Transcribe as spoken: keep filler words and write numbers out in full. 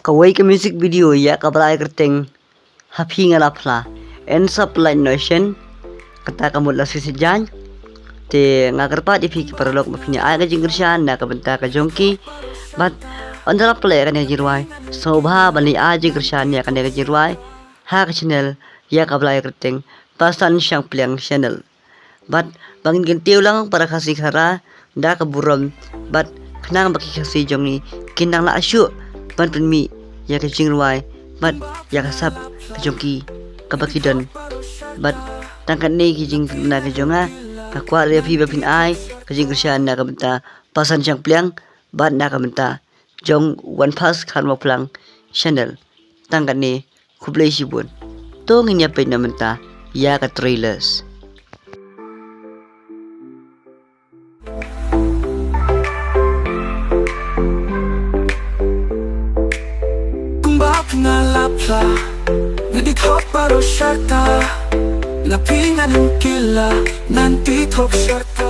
Kawei ka music video ïa ka Blai Kyrteng, Ha Phi Nga La Phla. Yn sa pynlait noh shen, kata ka mut la shisha jan. Te nga kyrpad ïa phi ki paralok ba phin ïa ai ka jingkyrshan na ka bynta ka jong ki. Bad ynda la pynlait ïa kane ka jingrwai, sngewbha ban ïa ai jingkyrshan ïa kane ka jingrwai ha ka channel ïa ka Blai Kyrteng, Pasan Shangpliang Channel. Bad ba ngin kyntiew lang para Khasi Khara da ka burom, bad khnang ba ki Khasi jong ngi kin nang lah shuh ban pynmih ïa ka jingrwai bad ïa ka sap ka jong ki kaba ki don. Bad tang katne ki jingkyrmen ka jong nga, nga kwah ïa phi ba phin ai ka jingkyrshan na ka bynta Pasan Shangpliang bad na ka bynta jong One Pass Kharmawphlang Channel. Tang katne, khublei shibun. To ngin ïa peit na mynta ïa ka trailers. Kumba phi nga la phla, nga di thok paro sharta. La phi nga nang kila, nang di thok sharta.